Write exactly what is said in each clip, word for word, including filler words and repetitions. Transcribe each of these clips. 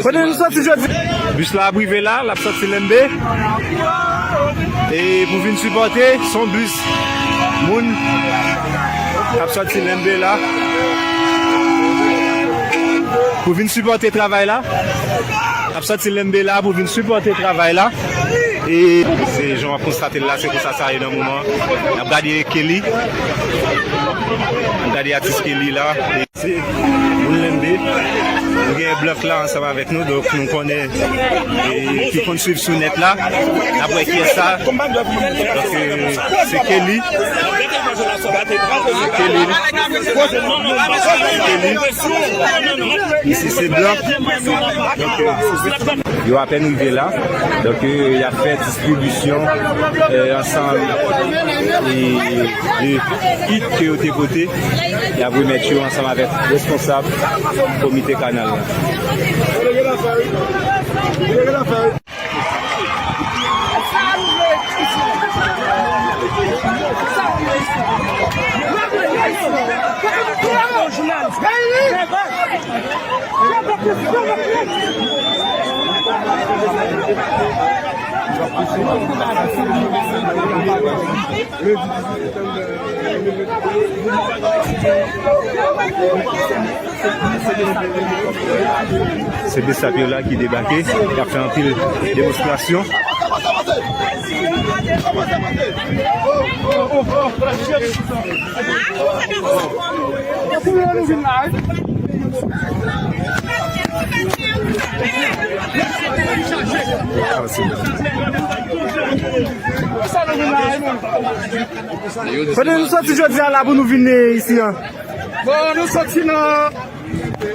Kote nou soti jodi? Bis la ap rive la, l ap soti Lenbe. E pou vin sipòte, se yon bis moun k ap soti Lenbe la. Pou vin sipòte travay la. Ap soti Lenbe la pou vin sipòte travay la. E se jan w ap konstate l la, se konsa sa ye nan moman. N ap gade Kelly. N ap gade atis Kelly la. E se moun Lenbe. Nou gen Blank la ansanm avèk nou, donk nou konnen, e, ki konn swiv sou nèt la. N ap wè kiyès sa. Donk, e, se Kelly. Se Kelly. Kelly. Isi se Blank. Donk, e, yo apèn rive la. Donk, e, y ap fè distribisyon, e, ansanm, e, de kit ke yo te pote. Y ap remèt yo ansanm avèk responsab komite kanal la. Se BSAP yo la ki debake, y ap fè anpil demonstrasyon. Kote nou soti jodi a la pou nou vin isi an? Bon, nou soti nan,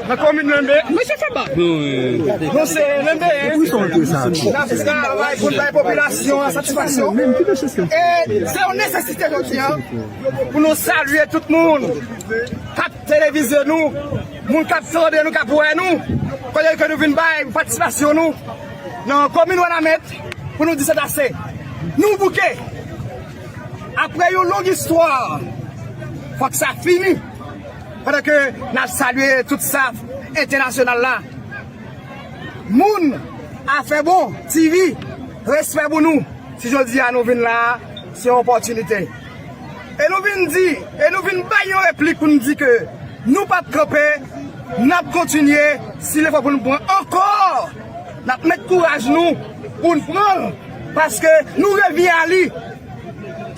nan komin Lenbe. Mesye Faba. Nou se Lenbe. N ap travay pou n bay popilasyon an satisfaksyon. E se yon nesesite jodi an pou nou salye tout moun k ap televize nou, moun k ap tande nou, k ap wè nou, kote ke nou vin bay patisipasyon nou nan komin Wanament pou nou di se ase. Nou bouke. Apre yon long istwa, fòk sa fini. Pandan ke n ap salye tout staf entènasyonal la. Moun, afè bon, T V, respè pou nou. Si jodi a nou vin la, se yon opòtinite. E nou vin di, e nou vin bay yon replik pou nou di ke nou p ap kanpe, n ap kontinye, si lè fò pou nou pran ankò, n ap met kouraj nou pou n pran l, paske nou revyen a li.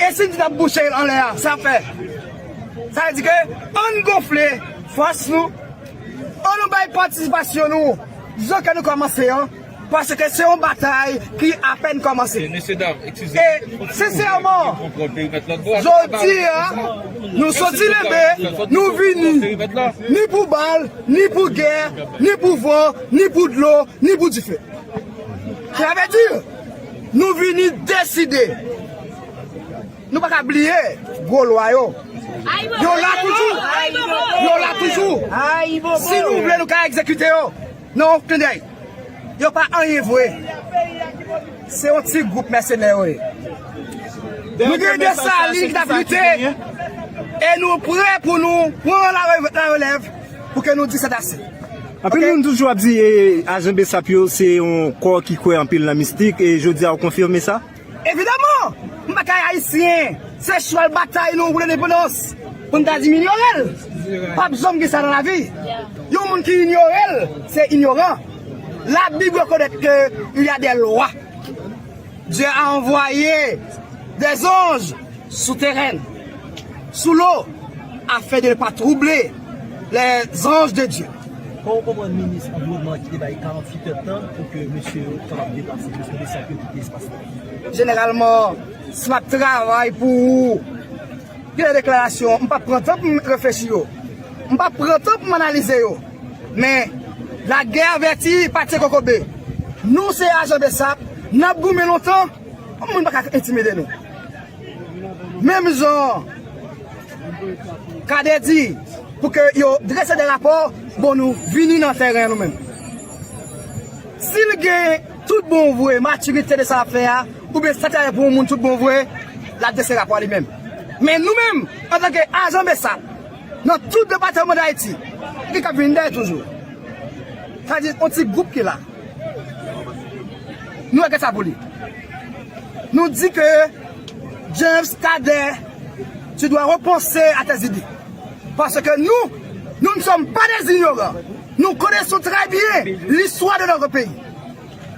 E si n di n ap bouche l anlè a, sa fè. Sa vle di ke ann gonfle fòs nou, ann nou bay patisipasyon nou, jan ke nou kòmanse an, paske se yon batay ki apèn kòmanse. Mesye dam, eskize. E sensèman, jodi a, nou soti Lenbe, nou vini, ni pou bal, ni pou gè, ni pou van, ni pou dlo, ni pou dife. Sa vle di, nou vini deside. Nou pa ka bliye gwo lwa yo. Yo la toujou. Yo la toujou. Si nou vle, nou ka egzekite yo. Non, kidney. Yo pa anyen vre. Se yon ti gwoup mèsenè yo ye. Nou gen Desalin ki t ap lite. E nou prè pou nou pran la re-, la relèv pou ke nou di se ase. Anpil moun toujou ap di, e, ajan BSAP yo se yon kò ki kwè anpil nan mistik, e jodi a ou konfime sa? Evidaman, m pa ka ayisyen, se chwal batay nou pou lendepandans, pou n ta di m inyore l. P ap janm gen sa nan lavi. Yon moun ki inyore l, se inyoran. Labib rekonèt ke il y a des lois. Dieu a envoyé des anges sous terrain, sous l'eau, afin de ne pas troubler les anges de Dieu. Kòman w konprann minis anviwònman ki te bay karanntuit èdtan pou ke mesye yo kapab deplase, mesye de sa yo kite espas la? Jeneralman, si m ap travay pou ou, gen de deklarasyon, m p ap pran tan pou m reflechi yo. M p ap pran tan pou m analize yo. Men, lagè avèti pa tye kokobe. Nou se ajan BSAP, n ap goumen lontan, moun pa ka entimide nou. Menm jan Kadè di, pou ke yo drese de rapò, bon, nou vini nan tèren an nou menm. Si l gen tout bon vre matirite de sa l ap fè a, oubyen sa te pou yon moun tout bon vre, l ap dese rapò a li menm. Men nou menm, antanke ajan BSAP, nan tout depatman Dayiti, gen k ap vin dèyè toujou. Sa di, yon ti gwoup ki la. Nou regrèt sa pou li. Nou di ke James Cadet, tu dois repenser à tes idées. Parce que nous, nous ne sommes pas des ignorants. Nous connaissons très bien l'histoire de notre pays.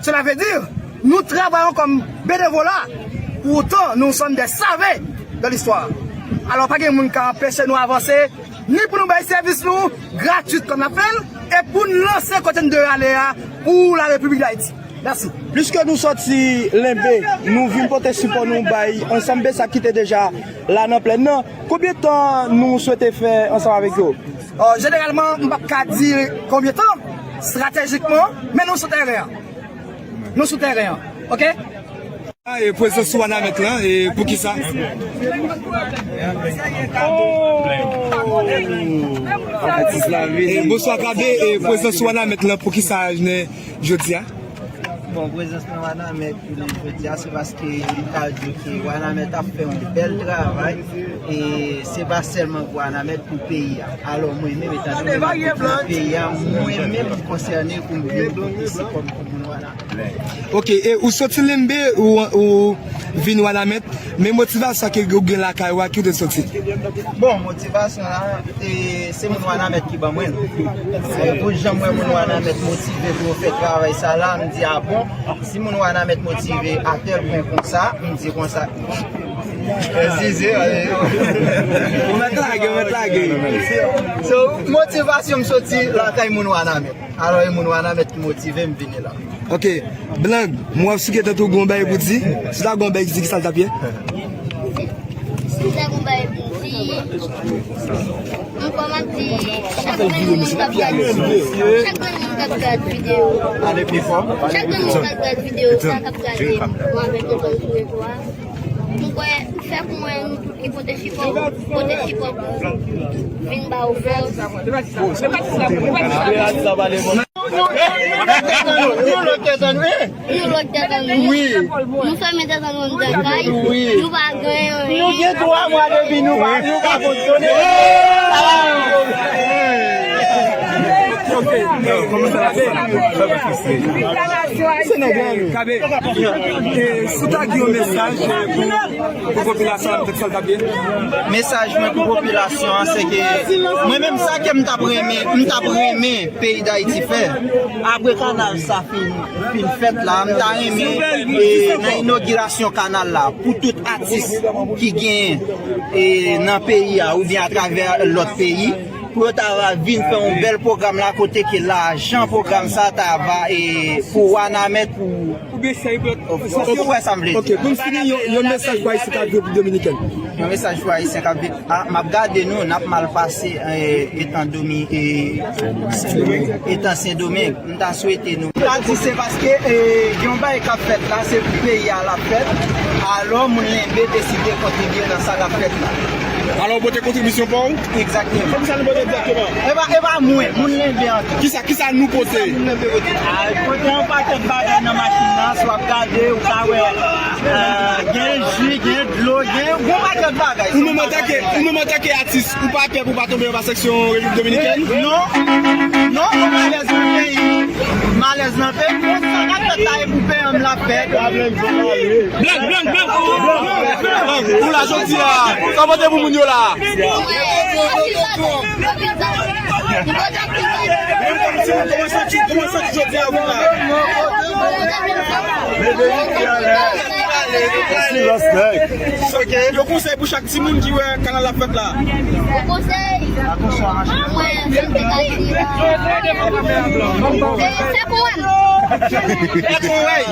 Cela veut dire, nous travaillons comme bénévolat. Pourtant, nous sommes des savants de l'histoire. Alò, pa gen moun ka anpeche nou avanse, ni pou nou bay sèvis nou gratwit kòm n ap fè l, e pou n lanse kote n dwe ale a pou la Repiblik Dayiti. Mèsi. Pliske nou sòti Lenbe, nou vin pote sipò nou bay ansanm BSAP ki te deja la nan plèn nan. Konbyen tan nou swete fè ansanm avèk yo? Ò, jeneralman, m p ap ka di konbyen tan, estratejikman, men nou sou teren an. Nou sou teren an, oke? E prezans sou Wanament lan, e poukisa? E bonswa, K B, e prezans sou Wanament lan, poukisa jounen jodi a? Bon, prezans mwen Wanament jounen jodi a, se paske m ka di ke Wanament ap fè yon bèl travay, e se pa sèlman pou Wanament, pou peyi a. Alò, mwen menm, etan donè m ap viv nan peyi a, mwen menm, m konsène pou m vin pote sipò m pou moun Wanament. Ok, e ou soti Lenbe, ou, ou vin Wanament, men motivasyon ke ou gen lakay ou a, ki ou te soti? Bon, motivasyon la, e, se moun Wanament ki ban mwen l. E, pou jan m wè moun Wanament motive pou yo fè travay sa la, m di, a bon, si moun Wanament motive a tèl pwen konsa, m di konsa, Eskize, ale. Ou mèt lage, ou mèt lage. So, motivasyon m soti lakay moun Wanament. Alò, e moun Wanament ki motive m vini la. Ok. Blang, m wè si gentan tou gon bagay pou di. Si ta gon bagay di, ki sa l t ap ye? Si ta gon bagay pou di, ankò m ap di, chak grenn moun k ap gade, chak grenn moun k ap gade videyo. Ale pi fò. Chak grenn moun k ap gade videyo sa, k ap gade mwen avèk tonton sou rezo a. M kwè, fè pou mwen, nou tout ki pote sipò, pote sipò pou vin ba yo fòs. Nou lòk tèt an nou. Nou lòk tèt an nou. Wi. Nou fèmen tèt an nou anndan kay. Wi. Nou pa gen anyen. Nou gen twa mwa depi nou pa, nou pa fonksyone. K B, e, si w ta gen yon mesaj, e, pou, pou popilasyon an, sa l t ap ye? Mesaj mwen pou popilasyon an, se ke mwen menm, sa ke m t ap renmen, m t ap renmen peyi Dayiti fè, apre kanal sa fin, fin fèt la, m ta renmen, e, nan inogirasyon kanal la, pou tout atis ki genyen, e, nan peyi a oubyen atravè lòt peyi, pou yo ta va vin fè yon bèl pwogram la, kote ke lajan pwogram sa ta va, e, pou Wanament, pou, ou wè sa m vle di. Ok, pou n fini, yon, yon mesaj pou Ayisyen k ap viv Repiblik Dominikèn. Yon mesaj pou Ayisyen k ap viv, a, m ap gade nou, n ap mal pase, e, etan Domi-, e, etan Sendomeng. M ta swete nou. M ta di se paske, e, gen yon bagay k ap fèt la, se pou peyi a l ap fèt. Alò, moun Lenbe deside kontribye nan sa k ap fèt la. Alò, ou pote kontribisyon pa w? Egzakteman. Se pou sa nou pote egzakteman. E pa, e pa mwen, moun Lenbe an tou. Kisa, kisa nou pote? Kisa moun Lenbe pote? A, pote yon pakèt bagay nan machin nan, si w ap gade, ou ka wè, e, gen ji, gen dlo, gen yon pakèt bagay. Ou menm antanke, ou menm antanke atis, ou pa pè pou w pa tonbe anba sanksyon Repiblik Dominikèn? Non. Non, non, malèz nan peyi. Malèz nan peyi. Bon, sa k ap fèt la, e pou peyi an m l ap fèt. Blan, blan, blan. Ou la jodi a. Sa w pote pou moun yo la? Kòman w santi, kòman w santi jodi a, ou la? Silans nèg. Ok, yon konsèy pou chak timoun ki wè kanal la fèt la. Yon konsèy? Mwen, sa m te ka di la. E, fè kòrèk. Fè kòrèk.